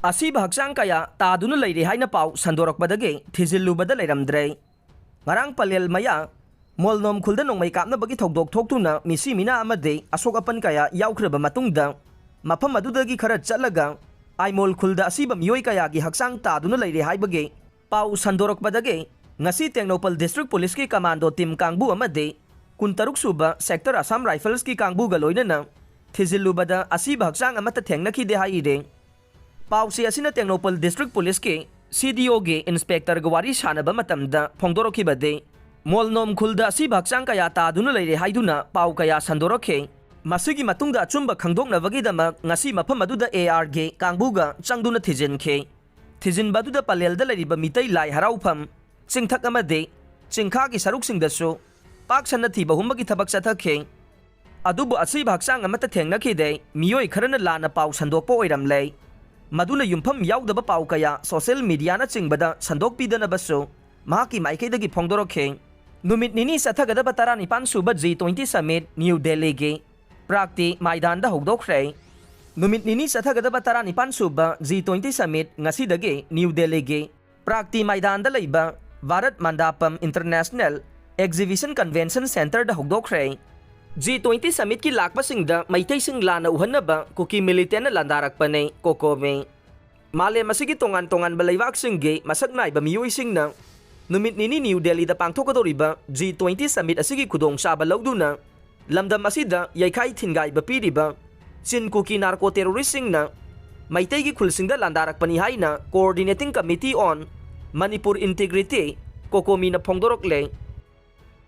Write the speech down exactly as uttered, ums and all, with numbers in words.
ꯑꯁꯤꯕ ꯍꯛꯆꯥꯡ ꯀꯌꯥ ꯇꯥꯗꯨꯅ ꯂꯩꯔꯦ ꯍꯥꯏꯅ ꯄꯥꯎ ꯁꯟꯗꯣꯔꯛꯄꯗꯒꯤ ꯊꯤꯖꯤꯜꯂꯨꯕꯗ ꯂꯩꯔꯝꯗ꯭ꯔꯦ꯫ ꯉꯔꯥꯡ ꯄꯂꯦꯜ ꯃꯌꯥ ꯃꯣꯜꯅꯣꯝ ꯈꯨꯜꯗ ꯅꯣꯡꯃꯩ ꯀꯥꯞꯅꯕꯒꯤ ꯊꯧꯗꯣꯛ ꯊꯣꯛꯇꯨꯅ ꯃꯤꯁꯤ ꯃꯤꯅꯥ ꯑꯃꯗꯤ ꯑꯁꯣꯛ ꯑꯄꯟ ꯀꯌꯥ ꯌꯥꯎꯈ꯭ꯔꯕ ꯃꯇꯨꯡꯗ, ꯃꯐꯝ ꯑꯗꯨꯗꯒꯤ ꯈꯔ ꯆꯠꯂꯒ ꯑꯥꯏꯃꯣꯜ ꯈꯨꯜꯗ ꯑꯁꯤꯕ ꯃꯤꯑꯣꯏ ꯀꯌꯥꯒꯤ ꯍꯛꯆꯥꯡ ꯇꯥꯗꯨꯅ ꯂꯩꯔꯦ ꯍꯥꯏꯕꯒꯤ ꯄꯥꯎ ꯁꯟꯗꯣꯔꯛꯄꯗꯒꯤ ꯉꯁꯤ ꯇꯦꯡꯅꯧꯄꯜ ꯗꯤꯁꯇ꯭ꯔꯤꯛ ꯄꯨꯂꯤꯁꯀꯤ ꯀꯃꯥꯟꯗꯣ ꯇꯤꯝ ꯀꯥꯡꯕꯨ ꯑꯃꯗꯤ ꯀꯨꯟꯇꯔꯨꯛ ꯁꯨꯕ ꯁꯦꯛꯇꯔ ꯑꯁꯥꯝ ꯔꯥꯏꯐꯜꯁꯀꯤ ꯀꯥꯡꯕꯨꯒ ꯂꯣꯏꯅꯅ ꯊꯤꯖꯤꯜꯂꯨꯕꯗ ꯑꯁꯤꯕ ꯍꯛꯆꯥꯡ ꯑꯃꯠꯇ ꯊꯦꯡꯅꯈꯤꯗꯦ ꯍꯥꯏꯔꯦ꯫ ꯄꯥꯎꯆꯦ ꯑꯁꯤꯅ ꯇꯦꯡꯅꯧꯄꯜ ꯗꯤꯁꯇ꯭ꯔꯤꯛ ꯄꯨꯂꯤꯁꯀꯤ ꯁꯤ ꯗꯤ ꯑꯣꯒꯤ ꯏꯟꯁꯄꯦꯛꯇꯔꯒ ꯋꯥꯔꯤ ꯁꯥꯟꯅꯕ ꯃꯇꯝꯗ ꯐꯣꯡꯗꯣꯔꯛꯈꯤꯕꯗꯤ, ꯃꯣꯜꯅꯣꯝ ꯈꯨꯜꯗ ꯑꯁꯤꯕ ꯍꯛꯆꯥꯡ ꯀꯌꯥ ꯇꯥꯗꯨꯅ ꯂꯩꯔꯦ ꯍꯥꯏꯗꯨꯅ ꯄꯥꯎ ꯀꯌꯥ ꯁꯟꯗꯣꯔꯛꯈꯤ꯫ ꯃꯁꯤꯒꯤ ꯃꯇꯨꯡꯗ ꯑꯆꯨꯝꯕ ꯈꯪꯗꯣꯛꯅꯕꯒꯤꯗꯃꯛ ꯉꯁꯤ ꯃꯐꯝ ꯑꯗꯨꯗ ꯑꯦ ꯑꯥꯔꯒꯤ ꯀꯥꯡꯕꯨꯒ ꯆꯪꯗꯨꯅ ꯊꯤꯖꯤꯟꯈꯤ꯫ ꯊꯤꯖꯤꯟꯕ ꯑꯗꯨꯗ ꯄꯂꯦꯜꯗ ꯂꯩꯔꯤꯕ ꯃꯤꯇꯩ ꯂꯥꯏ ꯍꯔꯥꯎꯐꯝ, ꯆꯤꯡꯊꯛ ꯑꯃꯗꯤ ꯆꯤꯡꯈꯥꯒꯤ ꯁꯔꯨꯛꯁꯤꯡꯗꯁꯨ ꯄꯥꯛ ꯁꯟꯅ ꯊꯤꯕ ꯍꯨꯝꯕꯒꯤ ꯊꯕꯛ ꯆꯠꯊꯈꯤ꯫ ꯑꯗꯨꯕꯨ ꯑꯁꯤꯕ ꯍꯛꯆꯥꯡ ꯑꯃꯠꯇ ꯊꯦꯡꯅꯈꯤꯗꯦ꯫ ꯃꯤꯑꯣꯏ ꯈꯔꯅ ꯂꯥꯟꯅ ꯄꯥꯎ ꯁꯟꯗꯣꯛꯄ ꯑꯣꯏꯔꯝꯂꯦ꯫ ꯃꯗꯨꯅ ꯌꯨꯝꯐꯝ ꯌꯥꯎꯗꯕ ꯄꯥꯎ ꯀꯌꯥ ꯁꯣꯁꯤꯌꯦꯜ ꯃꯤꯗꯤꯌꯥꯅꯆꯤꯡꯕꯗ ꯁꯟꯗꯣꯛꯄꯤꯗꯅꯕꯁꯨ ꯃꯍꯥꯛꯀꯤ ꯃꯥꯏꯀꯩꯗꯒꯤ ꯐꯣꯡꯗꯣꯔꯛꯈꯤ꯫ ꯅꯨꯃꯤꯠ ꯅꯤꯅꯤ ꯆꯠꯊꯒꯗꯕ ꯇꯔꯥꯅꯤꯄꯥꯟ ꯁꯨꯕ ꯖꯤ ꯇ꯭ꯋꯦꯟꯇꯤ ꯁꯃꯤꯠ ꯅ꯭ꯌꯨ ꯗꯦꯜꯂꯤꯒꯤ ꯄ꯭ꯔꯥꯒꯇꯤ ꯃꯥꯏꯗꯥꯟꯗ ꯍꯧꯗꯣꯛꯈ꯭ꯔꯦ꯫ ꯅꯨꯃꯤꯠ ꯅꯤꯅꯤ ꯆꯠꯊꯒꯗꯕ ꯇꯔꯥꯅꯤꯄꯥꯟ ꯁꯨꯕ ꯖꯤ ꯇ꯭ꯋꯦꯟꯇꯤ ꯁꯃꯤꯠ ꯉꯁꯤꯗꯒꯤ ꯅ꯭ꯌꯨ ꯗꯦꯜꯂꯤꯒꯤ ꯄ꯭ꯔꯥꯒꯇꯤ ꯃꯥꯏꯗꯥꯟꯗ ꯂꯩꯕ ꯚꯥꯔꯠ ꯃꯟꯗꯥꯄꯝ ꯏꯟꯇꯔꯅꯦꯁꯅꯦꯜ ꯑꯦꯛꯖꯤꯕꯤꯁꯟ ꯀꯟꯚꯦꯟꯁꯟ ꯁꯦꯟꯇꯔꯗ ꯍꯧꯗꯣꯛꯈ꯭ꯔꯦ꯫ ꯖꯤ ꯇ꯭ꯋꯦꯟꯇꯤ ꯁꯃꯤꯠꯀꯤ ꯂꯥꯛꯄꯁꯤꯡꯗ ꯃꯩꯇꯩꯁꯤꯡ ꯂꯥꯟꯅ ꯎꯍꯟꯅꯕ ꯀꯨꯀꯤ ꯃꯤꯂꯤꯇꯦꯟꯅ ꯂꯥꯟꯗꯥꯔꯛꯄꯅꯤ, ꯀꯣꯀꯣꯃꯤ꯫ ꯃꯥꯂꯦꯝ ꯑꯁꯤꯒꯤ ꯇꯣꯉꯥꯟ ꯇꯣꯉꯥꯟꯕ ꯂꯩꯕꯥꯛꯁꯤꯡꯒꯤ ꯃꯁꯛ ꯅꯥꯏꯕ ꯃꯤꯑꯣꯏꯁꯤꯡꯅ ꯅꯨꯃꯤꯠ ꯅꯤꯅꯤ ꯅ꯭ꯌꯨ ꯗꯦꯜꯂꯤꯗ ꯄꯥꯡꯊꯣꯛꯀꯗꯧꯔꯤꯕ ꯖꯤ ꯇ꯭ꯋꯦꯟꯇꯤ ꯁꯃꯤꯠ ꯑꯁꯤꯒꯤ ꯈꯨꯗꯣꯡꯆꯥꯕ ꯂꯧꯗꯨꯅ ꯂꯝꯗꯝ ꯑꯁꯤꯗ ꯌꯩꯈꯥꯏ ꯊꯤꯟꯒꯥꯏꯕ ꯄꯤꯔꯤꯕ ꯆꯤꯟ ꯀꯨꯀꯤ ꯅꯥꯔꯀꯣ ꯇꯦꯔꯣꯔꯤꯁꯁꯤꯡꯅ ꯃꯩꯇꯩꯒꯤ ꯈꯨꯜꯁꯤꯡꯗ ꯂꯥꯟꯗꯥꯔꯛꯄꯅꯤ ꯍꯥꯏꯅ Coordinating Committee on Manipur Integrity, ꯀꯣꯀꯣꯃꯤꯅ ꯐꯣꯡꯗꯣꯔꯛꯂꯦ꯫